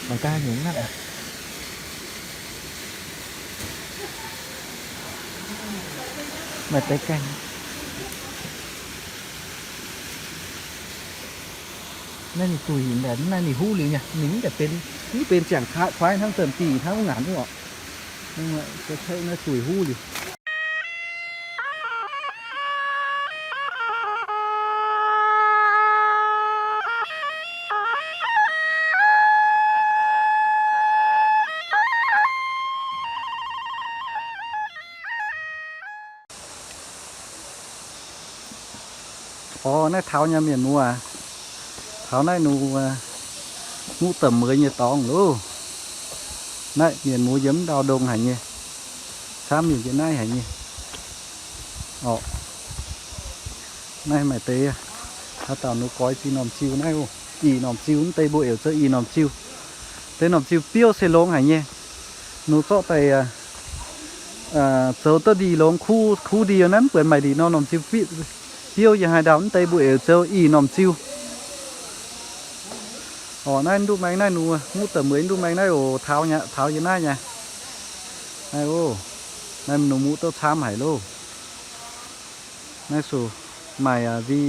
Mangc gaax nyungc naaiv. Maaih deix gaengh. Naaiv ninh duih naaiv, ninh huv liuz nyei, ninh mv benx, mv benx ziangh kuaaiv hnangv, zemh dih hnangv wuov ngaanc wuov oc. Naaiv duih huv liuz. Orv, naaiv taux nyei mienh muoz, taux naaiv nor, muqv domh mueiz nyei dorngx loh. Naaiv mienh muoz yiem ndau ndongh haic nyei, camv mienh yiem naaiv haic nyei. Orv, naaiv maaih deix, haaix dauh nor goix zinh norm ziu naaiv oc. Ih norm ziu, mv deix mbuo euc zoux ih norm ziu. Deix norm ziu biouv se longx haic nyei. Nor zorqv daaih zoux duqv ndih longx, kuv, kuv ndih naaiv mv buatc maaih ndih nor norm ziu biouv yiem haaix ndau, mv deix mbuo euc zoux ih norm ziu. Orv, naaiv nduqv maengx naaiv nor, muqv domh mueiz nduqv maengx naaiv oc, taux, taux yiem naaiv nyei. Naaiv oc, naaiv nor muqv duqv camv haic loh. Naaiv sou maaih nzi.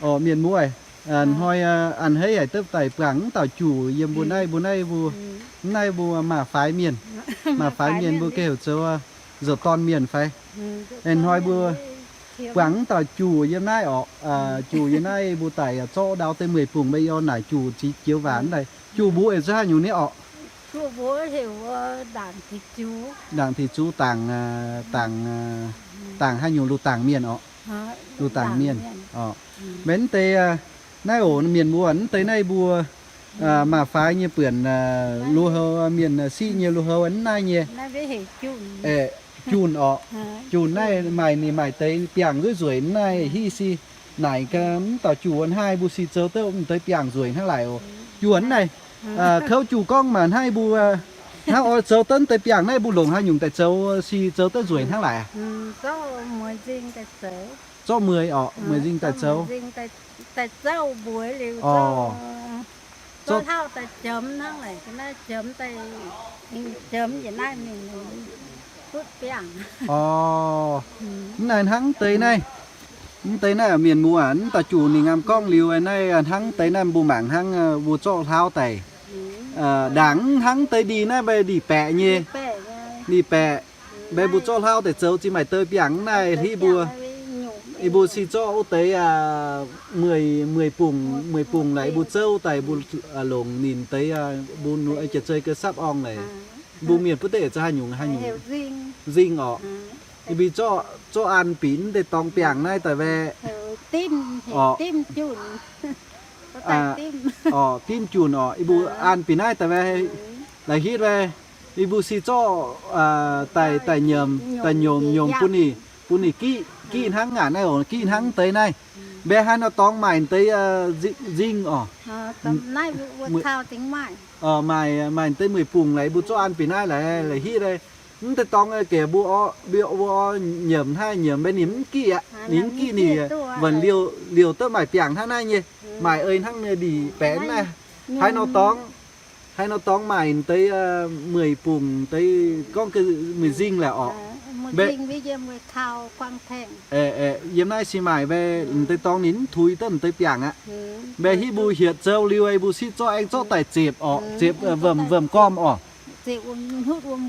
Orv, mienh muoz, hnoi a'hneiv haic duqv daaih buangh mv dauh juc yiem mbuo naaiv, mbuo naaiv mbuo, mv naaiv mbuo maac faix mienh, maac faix mienh mbuo gengh heuc zoux nzou-dorn mienh fai. Hnoi mbuo buangh mv dauh juc yiem naaiv orqc, juc yiem naaiv mbuo daaih zorqv ndau deix mueiz bungc mbuo yiem naaic juc ziex joux waac daaih. Juc mbuox eix zuqc haaix nyungc nyei orqc? Ndaangc Tin Zux, ndaangc, ndaangc haaix nyungc, Lu Dangc Mienh orqc. Lu Dangc Mienh orqc. Mv deix naaiv oc, mienh mbuo, mv deix naaiv mbuo maac faix nyei buonc, lu houv mienh siqv nyei lu houv mv naaiv nyei. Junh orqc. Junh naaiv maaih, ninh maaih deix biangh nzueic nzueic mv naaiv hiv si. Naaic gaax mv dauh juc a'hneiv mbuo si zoux duqv mv deix biangh nzueic hnangv laaic oc. Junh naaiv, kouv juc gorngv maac a'hneiv mbuo hnangv oix zoux duqv deix biangh naaiv mbuo longc haaix nyungc daaih zoux si zoux duqv nzueic hnangv laaic? Zorqv mueiz orqc, mueiz nzing daaih zoux. Orqc. Orqc, mv naaiv hnangv deix naaiv, mv deix naaiv mienh muoz, mv dauh juc ninh ngam gorngv liuz naaiv hnangv deix naaiv mbuo mangc hnangv mbuo zorqv hlauv daaih. Ndaangc hnangv deix ndih naaiv mbaih ndih-baeqc nyei, ndih-baeqc. Mbaih mbuo zorqv hlauv daaih zoux zinh maaih deix biangh naaiv hitv mbuo. Yie mbuo si zorqv wuov deix mueiz, mueiz bungc, mueiz bungc naaic mbuo zouv daaih mbuo longc ninh deix mbuo jiex zei ga'sapv orngh naaic. Mbuo mienh butv deix za'haaix nyungc, haaix nyungc? Nzing orqc. Yie mbuo zorqv an binc deix dorngx biangh naaiv daaih waeqv. Orqc, dimv junh orqc. Yie mbuo an binc naaiv daaih waeqv, laaix hitv waeqv. Yie mbuo si zorqv daaih, daaih nyiemc, daaih nyiemc, nyiemc bun ninh, bun ninh giqv, giqv hnangv ngaanc naaiv oc, giqv hnangv deix naaiv. Mbaeqc haaix nor dorngx maaih deix nzing orqc. Maaih, maaih deix mueiz bungc laaix mbuo zorqv an binc naaiv laaix, laaix hitv. Mv deix dorngx gec mbuo, mbuo nyiemc hnangv nyiemc mbaeqc ninh mv giqv aqv. Ninh mv giqv ninh wuonc liouh, liouh duqv maaih biangh hnangv naaiv nyei. Maaih ei hnangv ndih-baeqc naaiv. Haaix nor dorngx, haaix nor dorngx maaih deix mueiz bungc deix gorngv mueiz nzing laaix orqc. Yiem naaiv se maaih mbaeqc deix dorngx ninh mv tuix duqv deix biangh aqv. Mbaeqc hitv mbuo hietc zoux liuz mbuo sitv zorqv aengx zorqv daaih zepc orqc, zepc wuom-wuom gormh orqc. Hnyutv wuom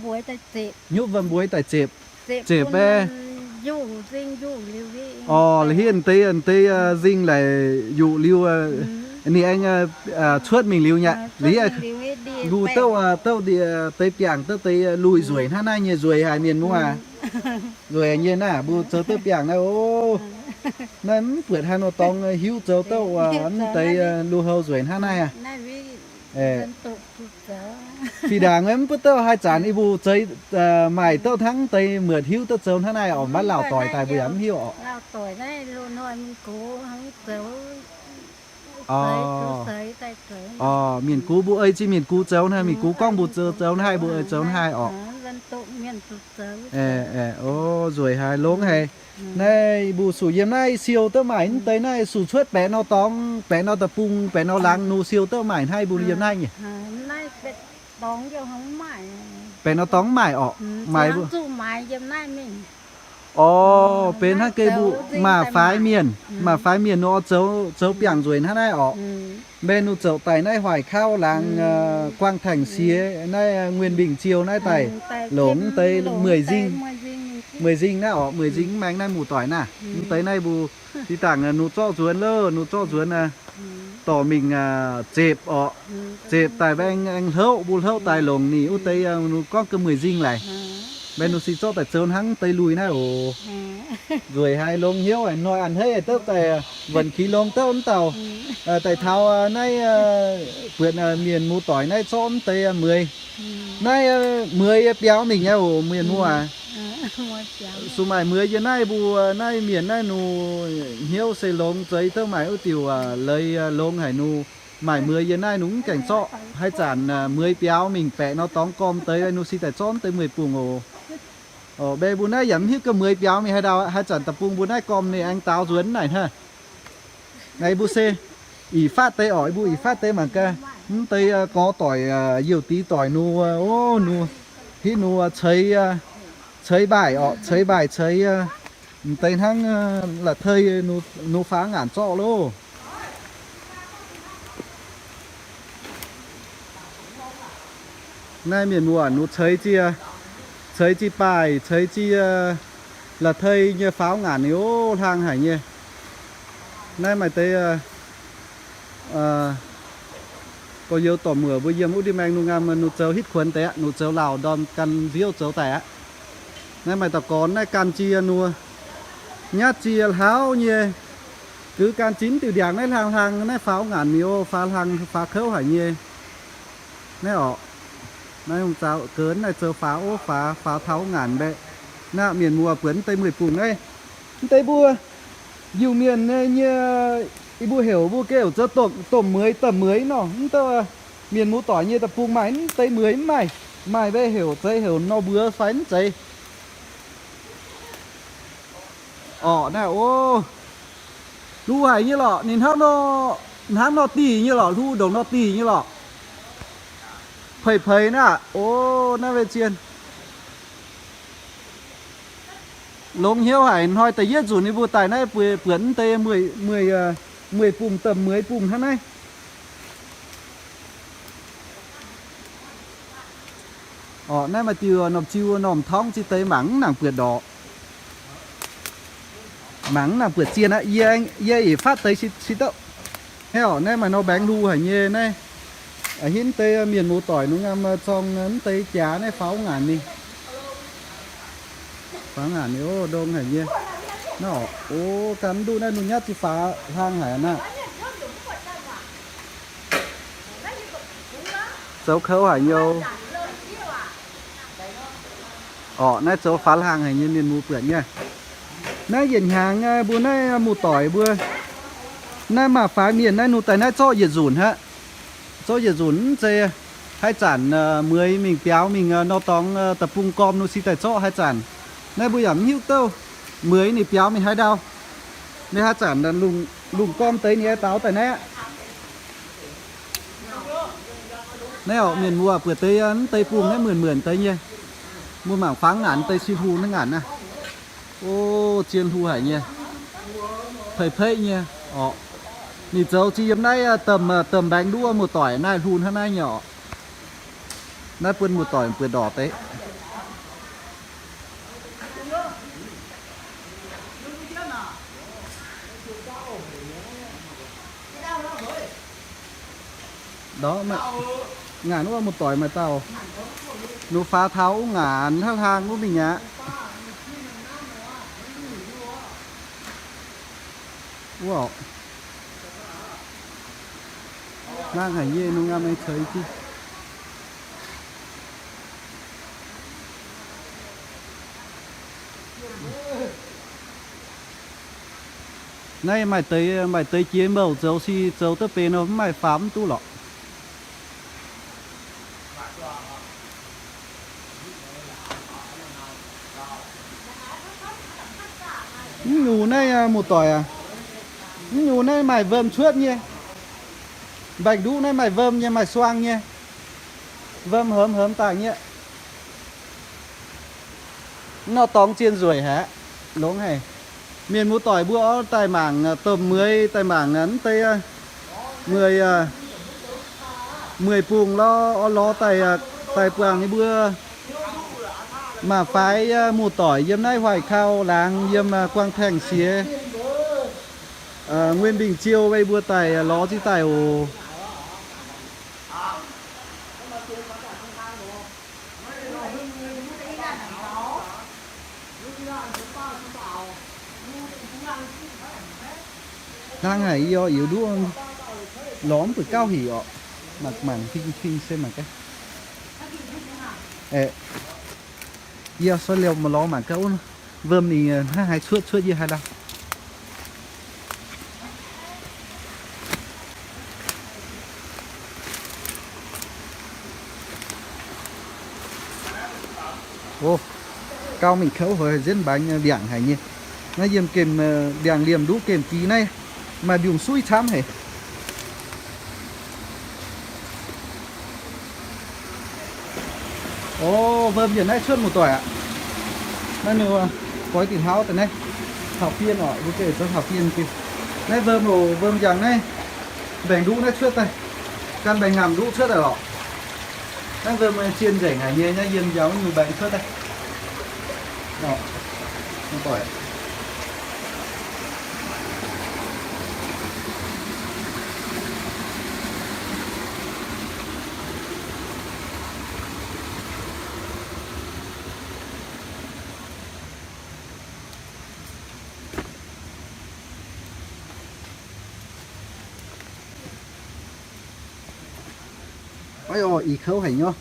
mbueix daaih zepc. Zepc orqc, laaix hitv deix, deix nzing laaix yuqc liuz, ninh aengx cuotv mingh liuz nyei. Laaix hitv mbuo douv, douv deix biangh douv deix luih nzueic hnangv naaiv nyei, nzueic haic mienh muoz. Nzueic nyei naaiv mbuo zoux duqv biangh naaiv oc. Naaiv mv buatc haaix nor dorngx hiuv zoux douv mv deix lu hou nzueic hnangv naaiv aqv. Fih ndaangc mv baac douv haaix zanc yie mbuo zeix maaih douv hnangv deix muotc hiuv duqv zoux hnangv naaiv orqc, maiv lauh doic daaih mbuo yaac mv hiuv orqc. Orqc, mienh gux mbuo ei zinh mienh gux zoux naaiv, mienh gux gorngv mbuo zoux, zoux naaiv, mbuo ei zoux naaiv orqc. Nzueic haic longx haic. Naaiv mbuo suqv yiem naaiv siou duqv maaih mv deix naaiv suqv cuotv baeqc nor dorngx, baeqc nor deic-bung, baeqc nor laangz nor siou duqv maaih naaiv mbuo yiem naaiv nyei. Baeqc nor dorngx mv maaih orqc. Maaih mbuo. Orqc, benx hnangv geh mbuo maaih faix mienh, maaih faix mienh nor zoux, zoux biangh nzueic hnangv naaiv orqc. Mbenc nor zoux daaih naaiv Hoic Kauv laangz, Guangv Taengc Siex naaiv, Nguyên Bình Chiêu naaiv daaih longc mv deix mueic nzingh. Mueic nzingh naaiv orqc, mueic nzingh mv maengx naaiv muoz-doic naaiv. Mv deix naaiv mbuo zinh ndaangc nor zorqv nzuonx loh, nor zorqv nzuonx dorh mingh zepc orqc. Zepc daaih mbaengx aengx hlouv, mbuo hlouv daaih longc ninh wuov deix nor gorngv ga'mueic nzingh laic. Mbenc nor se zorqv daaih zoux hnangv deix lui naaiv oc. Nzueic haic, longx hnyouv haic, hnoi a'hneiv duqv daaih wuonc kix longx duqv mv dauh daaih taux naaiv buatc mienh muoz-doic naaiv zorqv mv deix mueic. Naaiv mueic yie biaux mingh nyei oc mienh muoz aac. Suqv maaih mueic yie naaiv mbuo naaiv mienh naaiv nor hnyouv se longx zeiz duqv maaih wuov diuc leiz longx haic nor. Maaih mueic yie naaiv nor mv gaengh zorqv. Haaix zanc mueic biaux mingh baeqc nor dorngx gormx deix nor se daaih zorqv mv deix mueic bungh oc. Mbenc mbuo naaiv yaac mv hiuv ga'mueic biaux mingh haaix dauh, haaix zanc deic-bung mbuo naaiv gormx ninh aengx daaux nzuonx naaic hnangv. Naaiv mbuo se ih fatv deix orqc, mbuo ih fatv deix mangc gaax, mv deix gorx doic, youh dix doic nor, o, nor, hitv nor ceix, ceix mbaaih orqc, ceix mbaaih ceix, mv deix hnangv la'tei nor faaux ngaanc zorqv loh. Naaiv mienh muoz nor ceix ziex, ceix ziex mbaaih, ceix ziex la'tei nyei faaux ngaanc ninh o, hlang haic nyei. Naaiv maaih deix gorx-youz dorc-muoc mbuo yiem wuov ndiev maengx nor ngaam nor zoux hitv kuonx deix aqv, nor zoux lauh ndorm gan nziouv zoux daaih aqv. Naaiv maaih dauh gorn naaiv gan ziex nor, nyatv ziex hlauv nyei, gux gan ziex diuh ndiangx naaiv hlang hlang naaiv faaux ngaanc ninh o, faaux hlang faaux kouv haic nyei. Naaiv orqc, naaiv hungh zaux geix naaiv zoux faaux ov, faaux, faaux taux ngaanc mbaeqc. Naaiv mienh muoz buatc mv deix mueic bungh naaiv, mv deix mbuo Iu-Mienh nyei, yie mbuo heuc mbuo gengh heuc zoux domh mueiz, domh mueiz nor. Mv douh mienh muoz-doic nyei deic-bung maaih mv deix mueiz mv maaih. Maaih mbe heuc zeiz heuc nor mbuox fai mv zeiz. Orqc, naaiv o, hlu haic nyei lorqc. Ninh hnangv nor, hnangv nor dih nyei lorqc, hlu ndongc nor dih nyei lorqc. Peix peix naaiv, o, naaiv mbe zien. Longx hnyouv haic, hnoi da'yietv nzunc ninh mbuo daaih naaiv buatc mv deix mueic, mueic bungh, domh mueiz bungh hnangv naaiv. Orqc, naaiv maaih diuh norm ziu norm torngv ziex deix mangc mv nangc buatc ndorqc. Mangc mv nangc buatc zien aqv. Yie, yie ih fatv deix si douv. Hnangv orqc, naaiv maaih nor mbaengx hlu haic nyei naaiv. A'hneiv deix mienh muoz-doic nor ngaam zorng mv deix jaax naaiv faaux ngaanc ninh. Faaux ngaanc ninh o, ndongc haic nyei. Naaiv orqc, o, gan mv duqv naaiv nor nyatv ziex faaux hlang haic naaiv. Zoux kouv haic nyei. Orqc, naaiv zoux faaux hlang haic nyei mienh muoz buatc nyei. Naaiv yietc hnyangx mbuo naaiv muoz-doic mbuo, naaiv maaih faix mienh naaiv nor daaih naaiv zorqv yietc nzunc aqv. Zorqv yietc nzunc mv zeiz haaix zanc mueiz mingh biaux mingh nor dorngx deic-bung gormx nor se daaih zorqv haaix zanc. Naaiv mbuo yaac mv hiuv duqv mueiz ninh biaux mingh haaix ndau. Ninh haaix zanc lungh gormx deix ninh aengx daaux daaih naaiv aqv. Naaiv orqc, mienh muoz buatc deix mv deix bungh naaiv muonc muonc deix nyei. Mbuo mangc fangx ngaanc deix si hlu naaiv ngaanc naaiv. O, zien hlu haic nyei. Peiv-peiv nyei orqc. Ninh zoux ziex yiem naaiv domh, domh mbaengx nduov muoz-doic naaiv hlu hnangv naaiv nyei orqc. Naaiv bun muoz-doic buatc ndorqc deix. Ndortv, ngaanc wuov muoz-doic maaih dauh nor faaux taux wuov ngaanc hnangv hlang wuov mingh aqv. Wuov, hlang haic nyei, nungh aqv, maiv ceix jienv. Naaiv maaih deix, maaih deix jiex mouc zoux si zoux duqv benx nor, mv maaih faaux mv duqv lorqc. Mv nyungc naaiv muoz-doic aac, mv nyungc naaiv maaih wuom cuotv nyei. Mbaengx-nduqv naaiv maaih wuom nyei, maaih suang nyei. Wuom hnamv hnamv daaih nyei. Nor dorngx zien nzueic haic, longx haic. Mienh muoz-doic mbuo oix daaih mangc domh mueiz, daaih mangc mv deix mueiz, mueiz bungx lorz, oix lorz daaih, daaih buangh ninh mbuo. Maaih faix muoz-doic yiem naaiv Hoic Kau laangz, yiem Guang Paeng Siex, Nguyên Bình Chiêu, mbuo daaih lorz ziex daaih oc. Hlang haic, yie oix yietc nduqv lorz mv buatc gauh hec orqc. Mangc mangc fing fing se mangc gaax. Yie suov liouh maiv lorz mangc gaax wuov wuom ninh hnangv haaix cuotv cuotv yie haaix lauh. Gauh mingh kouv haic, nzienv mbaengx ndiangx haic nyei. Naaiv yiem gemh ndiangx liemh nduqv gemh dic naaiv maaih mbiungc suiv camv haic. O, wuom yietc naaiv cuotv muoz-doic aac. Naaiv ninh mbuo goix dinh hlauv daaih naaiv, taux fien orqc, mbuo gengh zoux taux fien diuh. Naaiv wuom oc, wuom ndiangx naaiv, mbaengx-nduqv naaiv cuotv daaih, gan mbaengx-ngamc nduqv cuotv daaih lorqc. Naaiv wuom zien nzengc haic nyei, naaiv yiem njaux nyungc mbaengx cuotv daaih. Ov, ih kouv haic nyei.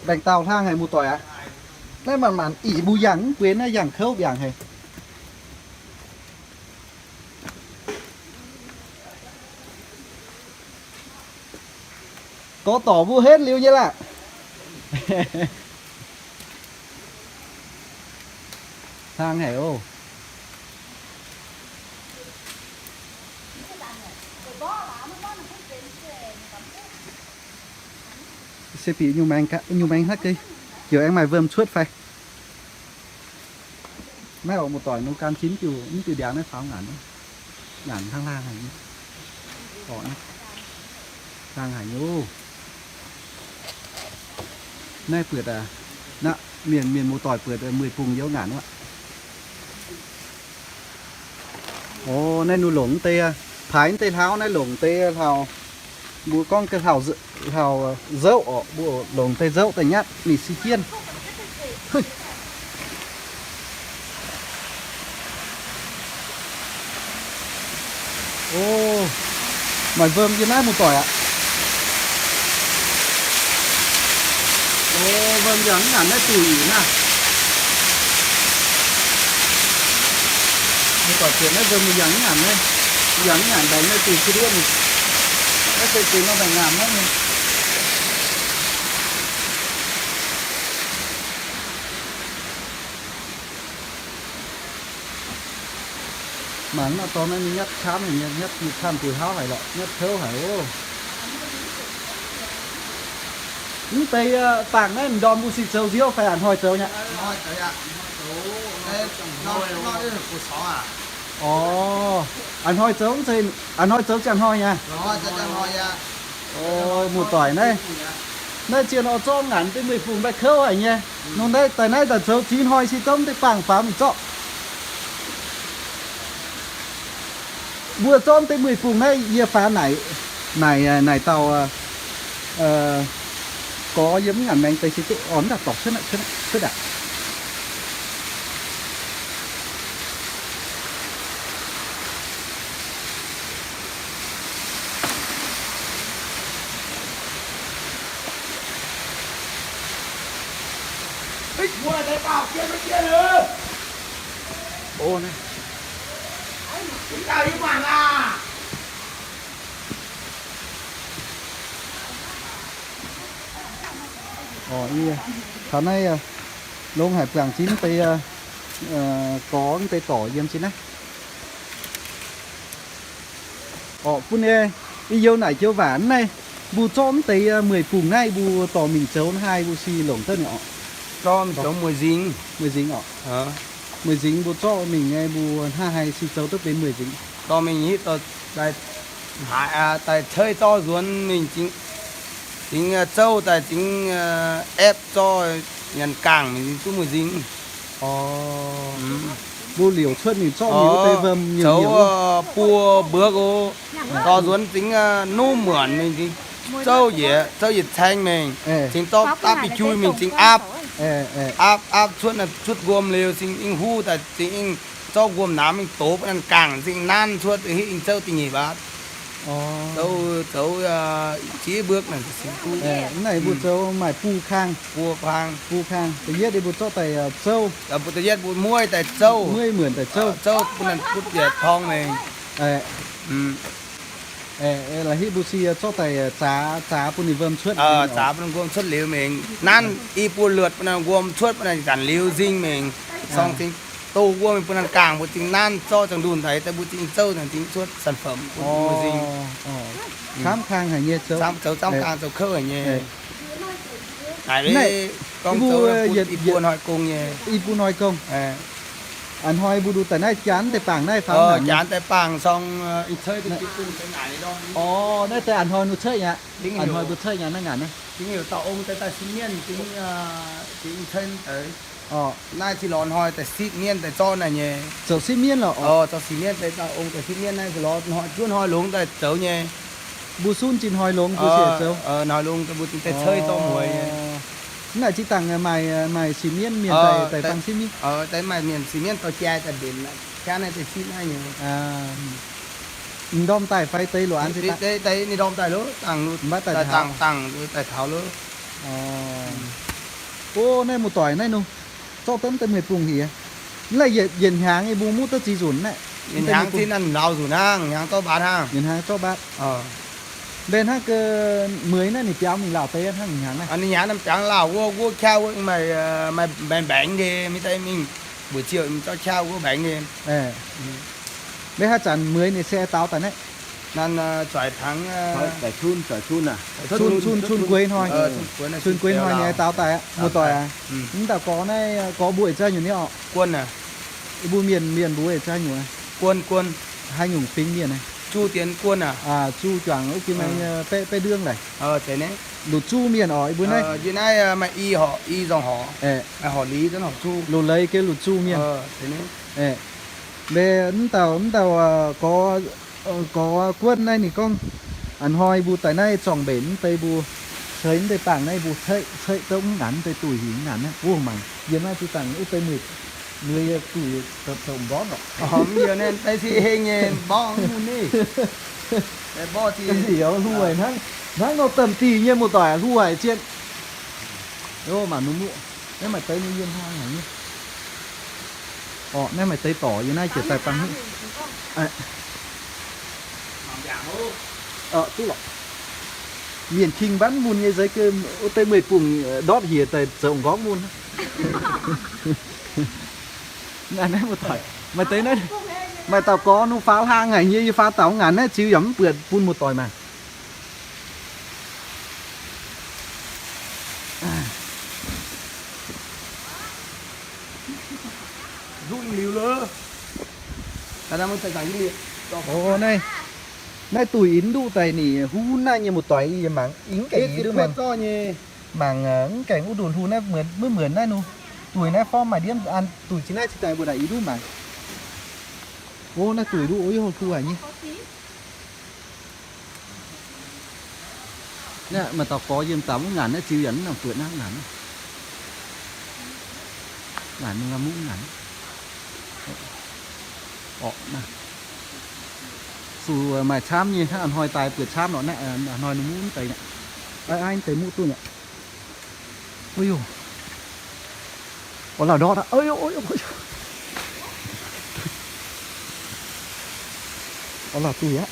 Mbaengx-daauh hlang haic muoz-doic aac. Naaiv maanc maanc ih mbuo yangh mv bueix, naaiv yangh kouv mbiaangc haic. Gorx dorc mbuo henv liuz nyei laah. Hlang haic oc. Se bieqc nyungc maengx hnangv, ziouc aengx maaih wuom cuotv fai? Naaiv oc, muoz-doic, nor gan jin diuh, mv diuh ndiangx naaiv faaux ngaanc, ngaanc hlang hlang haic nyei. Hlang haic nyei oc. Naaiv buatc, mienh, mienh muoz-doic buatc mueiz bungx youz ngaanc aqv. O, naaiv ninh longc deix, paaix deix hlauv naaiv longc deix hlauv. Mbuo gorngv hlauv, hlauv nzouv orqc, mbuo longc deix nzouv daaih nyatv mingh si jienv. O, maaih wuom yiem naaiv muoz-doic aqv. O, wuom yangh mv nyanc naaiv duqv naaiv. Muoz-doic ziouc naaiv wuom yangh mv nyanc naaiv, yangh mv nyanc mbaengx naaiv duqv qiex duqv. Naaiv se deix nor mbaengx ngaamc naaiv nyei. Mangc nor dorngx naaiv ninh nyatv camv haic nyei, nyatv camv diuh hlauv haic lorqc, nyatv kouv haic oc. Mv deix bangc naaiv m'ndorm mbuo se zoux nziouv fai a'hnoi zoux nyei? O, a'hnoi zoux, a'hnoi zoux ziangh hnoi nyei. O, muoz-doic naaiv, naaiv zien oix zorqv ngaanc deix mueiz-fungc mbaih kouv haic nyei. Nor naaiv daaih, naaiv daaih zoux ziex hnoi se zorqv deix bangc faaux mingh zorqv. Mbuo zorqv deix mueiz-fungc naaiv yie faaux naaic, naaic, naaic dauh gorx yiem mv ngaanc maengx deix se duqv orn daaih dorngc cuotv, cuotv aqv. Taux naaiv longx haic, buangh zipv deix gorx mv deix dorc yiem zinh naaiv. Orqc, bun yie, yie youz naaic joux waac naaiv, mbuo zorqv mv deix mueic bungc naaiv mbuo dorh mingh zoux hnangv haaix mbuo si longc duqv nyei orqc? Dorh mingh zoux mueic nzingx. Mueic nzingx orqc? Mueic nzingx mbuo zorqv mingh nyei mbuo hnangv haaix si zoux duqv benx mueic nzingx? Dorh mingh hitv daaih ceix zorqv nzuonx mingh zingx, zingx zouv daaih zingx aepv zorqv nyanc gangh mingh duqv mueic nzingx. Mbuo liouc cuotv mingh zorqv mingh wuov deix wuom zoux buo mbuoqv oc. Dorh nzuonx zingx nuv muonc mingh zingx zouv yietc, zouv yietc caeng mingh, zingx zorqv dapv bic jui mingh zingx aapv, aapv, aapv cuotv, cuotv nquom liuz zingx ing huv daaih zingx ing zorqv nquom namx mingh dox bun nanv gangh zingx nanv cuotv hitv ing zouv da'nyeic mbatv. Zoux, zoux ziex mbuoqv naaic. Naaiv mbuo zoux maaih buo kang. Buo kang. Buo kang. Da'yietv mbuo zorqv daaih zouv. Da'yietv mbuo mueiv daaih zouv. Mueiv muonc daaih zouv. Zouv bun ninh butv yietc torng mingh. La'hitv mbuo si zorqv daaih zaax, zaax bun ninh wuom cuotv. Zaax bun ninh wuom cuotv liuz mingh. Nanv i buo luoqc bun ninh wuom cuotv bun ninh zanc liuz nzingh mingh. Sorng zingx doh wuom bun ninh gangh mbuo zingh nanv zorqv ziangh ndunh daaih daaih mbuo zingh zouv zingh cuotv sản phẩm bun mbuo nzingh. Camv kang haic nyei zoux. Zoux camv kang zoux kouv haic nyei. Naaiv gorngv i buo hnoi gong nyei. I buo hnoi gong. A'hnoi mbuo nduqc daaih naaiv jaax deix bangc naaiv faaux jaax deix bangc sorng. Orqc, naaiv deix a'hnoi nduqc cuotv aqv. A'hnoi mbuo cuotv aqv naaiv ngaanc naaiv. Orqc, naaiv zinh lorz hnoi daaih sipv mienv daaih zorqv naaiv nyei. Zoux sipv mienv lorqc. Orqc, zoux sipv mienv daaih dauh ong daaih sipv mienv naaiv zinh lorz hnoi, juov hnoi longx daaih zoux nyei. Mbuo sunv zinh hnoi longx mbuo siec zoux. Hnoi longx daaih mbuo zinh daaih ceix dorh mueiz. Mv naaic zinh dangc maaih, maaih sipv mienv mienh daaih, daaih bang sipv mienv. Daaih maaih mienh sipv mienv dorh jai daaih mbenc, jaa naaiv daaih sipv naaiv nyei. Ninh ndorm daaih fai deix loz-an zinh dangc? Ninh ndorm daaih loh, dangc, dangc daaih taux loh. O, naaiv muoz-doic naaiv nor, zorqv duqv deix mueiz bungh haic. Naaiv yietc hnyangx yie mbuo muv duqv ziex nzunc naaiv. Yietc hnyangx zinh naaiv lauz nzunc hnangv, hnyangx zorqv mbaatv hnangv. Yietc hnyangx zorqv mbaatv. Mbenc hnangv gau, mueiz naaiv ninh biaux mingh laauh deix hnangv hnyangx naaiv. Ninh hnyangx naaiv biaux laauh wuov, wuov qaqv wuov maaih, maaih mbaengx nyei, mingh daaih mingh mbuoqc ziouc zorqv qaqv wuov mbaengx nyei. Mbenc haaix zanc mueiz ninh se daux daaih naaiv? Cun, cun gueix hnoi. Cun gueix hnoi ninh daux daaih aqv, muoz-doic aac. Mv dauh gorx naaiv, gorx mbuo ih zanc nyungc nyei orqc? Guon aac. Mbuo mienh, mienh mbuo ih zanc nyungc aac? Guon, guon. Haaix nyungc fingx mienh naaiv? Zuqc dienx guon aac. Zuqc juangc wuov jiex maengx baeqv, baeqv ndương laaic. Luc zuqc mienh orqc, yie mbuo naaiv. Yie naaiv maaih i horqc, i nzorng horqc. Maaih horqc liz, horqc zuqc. Loz-leiz gengh luc zuqc mienh. Mbenc mv dauh, mv dauh gorx, gorx guon naaiv ninh gorngv, a'hnoi mbuo daaih naaiv zorng mbenc mv deix mbuo ceix mv deix bangh naaiv mbuo ceqv, ceqv duqv mv ngaanc mv deix duih hingh mv ngaanc naaiv. Wuov mangc yiem naaiv zinh dangh wuov deix mueiz, mueiz duih zoux nqorngv lorqc. Mv yie naaiv deix si heng nyei mborqv mv mun ni. Mborqv ziex hluh haic hnangv, hnangv nor domh dih nyei muoz-doic hluh haic zien. Mangc nor muoqv, naaiv maaih deix nyei yiem hlang haic nyei. Orqc, naaiv maaih deix dorc yiem naaiv jiex daaih bang haic. Duqv lorqc. Mienh king mbanv mun nyei zeix geh wuov deix mueiz bungh ndortv hiex daaih zoux nqorngv mun. Naaiv muoz-doic, maaih deix naaiv, maaih dauh gorx nor faaux hlang haic nyei, yie faaux dauh ngaanc naaiv ziux yaac mv buatc bun muoz-doic mangc. Naaiv, naaiv duih ih nduqv daaih ninh huv naaiv nyei muoz-doic, yie mangc ih mv gaengh duqv maengx. Mangc mv gaengh wuov nduqc hluh naaiv maiv muonc naaiv nor. Duih naaiv forv maaih ndiemv an, duih zinh naaiv zinh daaih mbuo naaic ih nduqv mangc. O, naaiv duih nduqv, o, hluh haic nyei. Naaiv maaih dauh gorx yiem daaih wuov ngaanc naaiv ziux yaac mv nangc buatc naaiv ngaanc. Ngaanc mingh muqv ngaanc. Orqc, naaiv zuqc maaih camv nyei hnangv a'hnoi daaih buatc camv lorqc naaiv, a'hnoi nor muqv mv deix naaiv. Aiv, aiv, deix muqv duqv naaiv. Orqc, lauh ndortv aqv. Orqc, lauh duih aqv.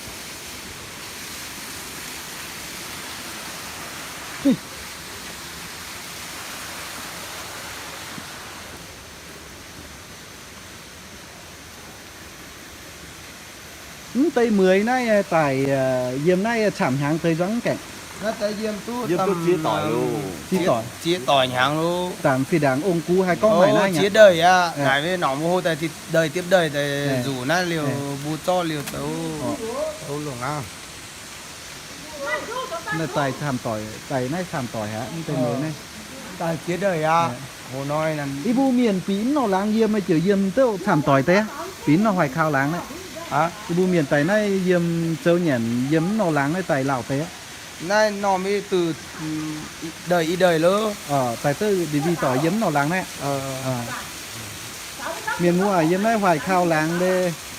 Deix mueiz naaiv daic yiem naaiv camv hnyangx deix nzuonx gaengh. Ziex doic hnyangx lo. Zanc fih ndaangc ong-gux haih gorngv maaih naaiv nyei. Ziex doic aqv, naaic mbuo norm mbuo hlo daaih deix diepv doic daaih nzuqc naaiv liuz mbuo zorqv liuz zoux, zoux longc aqv. Naaiv daic camv doic, daic naaiv camv doic aqv, mv deix mueiz naaiv. Daic ziex doic aqv. Yie mbuo mienh bieqc mv norm laangz yiem, meih ziouc yiem duqv camv doic deix, bieqc mv norm hoic kau laangz naaiv. Yie mbuo mienh daic naaiv yiem zoux nyanc yiem mv norm laangz naaiv daic lauh deix. Naaiv norm i doic, i doic lo. Daic duqv ndin-ndin doic yiem mv norm laangz naaiv. Mienh muoz aac, yiem naaiv hoic kau laangz le,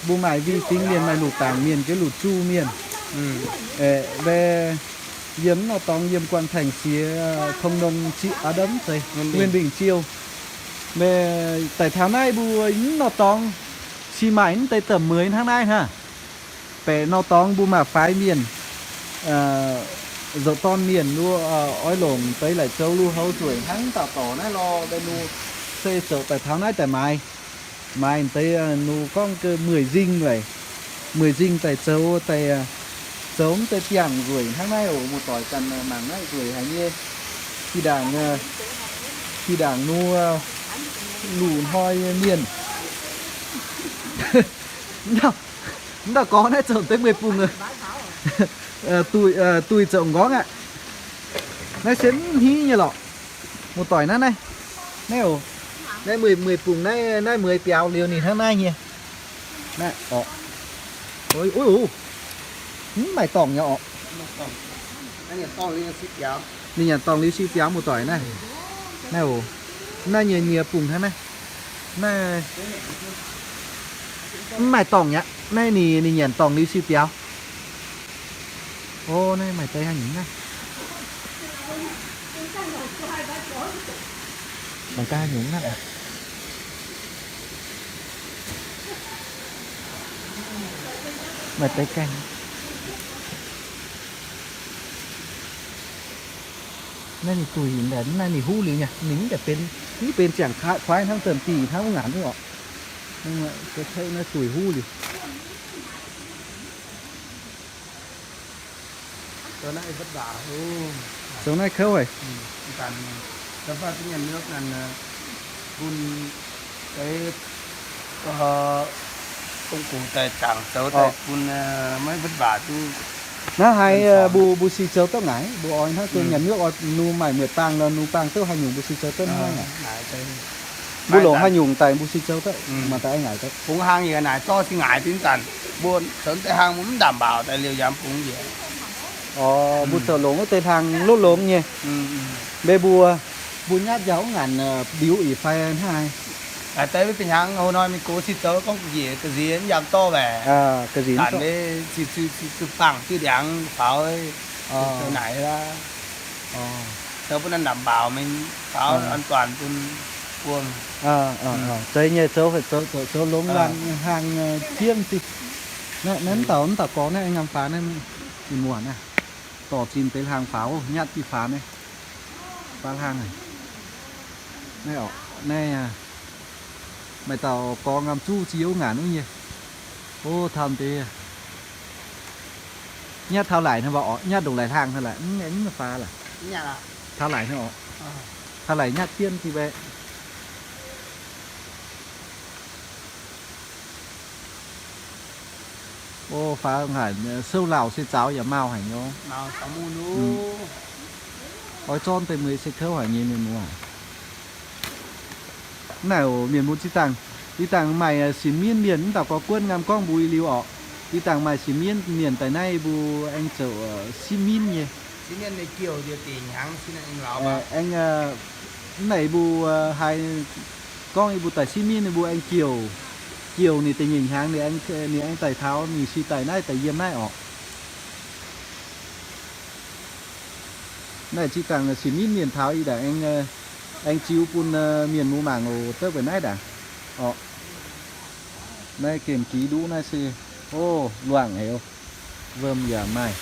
mbuo maaih vi fingx mienh, maaih lutc daangc mienh, geh lutc zuh mienh. Mbe yiem mv norm dorngx, yiem Guang Taengx siex, Kong Nong zieqv aav ndamv zeiz, Nguyên Bình Chiêu. Mbe daic taux naaiv mbuo mv norm dorngx, cingx maaih mv deix domh mueiz hnangv naaiv hnangv. Baeqc norm dorngx mbuo maaih faix mienh, zoux dorn mienh lu, oix longc deix laic zoux lu houv nzueic hnangv dauh dorc naaiv lorh, mbe nu se zoux daic taux naaiv daaih maaiz, maaiz deix nu gorngv mueic nzingh laic, mueic nzingh daaih zoux, daaih zoux mv deix biangh nzueic hnangv naaiv oc. Muoz-doic ganh mangc naaiv nzueic haic nyei. Fih ndaangc, fih ndaangc nu luc hnoi mienh. Mv dauh gorngv naaiv zoux deix mueic bungx, duih zoux m'nqorngv aqv. Naaiv se mv hiuv nyei lorqc. Muoz-doic naaiv, naaiv, naaiv oc. Naaiv mueic, mueic bungx naaiv, naaiv mueiz biaux liuz ninh hnangv naaiv nyei. Naaiv oc. Mv maaih dorngc nyei oc. Ninh nyanc dorngc liuz siou biaux, muoz-doic naaiv. Naaiv oc. Naaiv nyei, nyei bungx hnangv naaiv. Naaiv mv maaih dorngc nyei aqv. Naaiv ninh, ninh nyanc dorngc liuz siou biaux. O, naaiv maaih deix haaix nyungc naaiv? Mangc gaax haaix nyungc naaiv. Maaih deix gaengh. Naaiv ninh duih naaiv, ninh huv liuz nyei, ninh mv deix benx, mv benx ziangh kuaaiv hnangv domh dieh hnangv wuov ngaanc wuov oc. Naaiv duih huv liuz. Zoux naaiv kouv haic. Bun deix, ong-gux daaih zaangc zoux daaih bun maiv mbatc waac duqv. Naaiv haiz mbuo, mbuo si zoux duqv ngaaic, mbuo oix hnangv dongh nyanc nyuoqv oix nu maaih mueic baang nor, nu baang duqv haaix nyungc mbuo si zoux duqv hnangv naaiv. Mbuo longc haaix nyungc daaih mbuo si zoux duqv, mangc daaih ngaaic daaih. Bungx hlang yaac naaic zorqv si ngaaic bun zanc. Mbuo zoux deix hlang mbuo mv ndaamv mbaauc daaih liuz yaac bungx njiec. Mbuo zoux longx wuov deix hlang lov longx nyei. Mbe mbuo, mbuo nyatv njaaux wuov ngaanc ndiux ih fai hnangv haaix? Deix maiv benx hnyangx, hoz hnoi mingh gox si zoux gorngv njiec ga'nziex mv yaac dorv waaic. Ga'nziex zanc mbe, ziqc baangh diuh ndiangx faaux, zoux naaic aqv. Zoux bun naaiv ndaamv mbaauc mingh faaux an toàn bun buo. Zeiz nyei, zoux, zoux, zoux longx laanh hlang jienv diuh. Naaiv mv dauh, mv dauh gorx naaiv, ngaam faaux naaiv, mienh muoz naaiv, dorh zinh deix hlang faaux, nyatv diuh faaux naaiv, faaux hlang naaiv, naaiv, maaih dauh gorx ngaam zuqv ziex wuov ngaanc wuov nyei. O, taux deix nyatv taux laaic hnangv, nyatv ndongc laaic hlang hnangv laaic, mv faaux laaic. Taux laaic hnangv oc. Taux laaic nyatv jienv diuh baeqc. O, faaux ngaanc sou lauc se zaux yaac mau haic nyei. Oix zorqv deix mueiz se kouv haic nyei mienh muoz. Naaiv oc, mienh mbuo zinh ndaangc, zinh ndaangc maaih sinx minv mienh, mv dauh gorx guonv ngaam gorngv mbuo i liuz orqc. Zinh ndaangc maaih sinx minv mienh daaih naaiv mbuo aengx zoux sinx minv nyei. Aengx, mv naaic mbuo haiz gorngv yie mbuo daaih sinx minv ninh mbuo aengx jouh, jouh ninh da'nyeic hnyangx ninh aengx daaih taux, ninh se daaih naaiv daaih yiem naaiv orqc. Naaiv zinh ndaangc sinx minv mienh taux ih ndaangc aengx, aengx ziux bun mienh muoz mangc oc, duqv benx naaiv ndaangc orqc. Naaiv gemh gix nduqv naaiv se, o, luangc haic, wuom yaac maaih.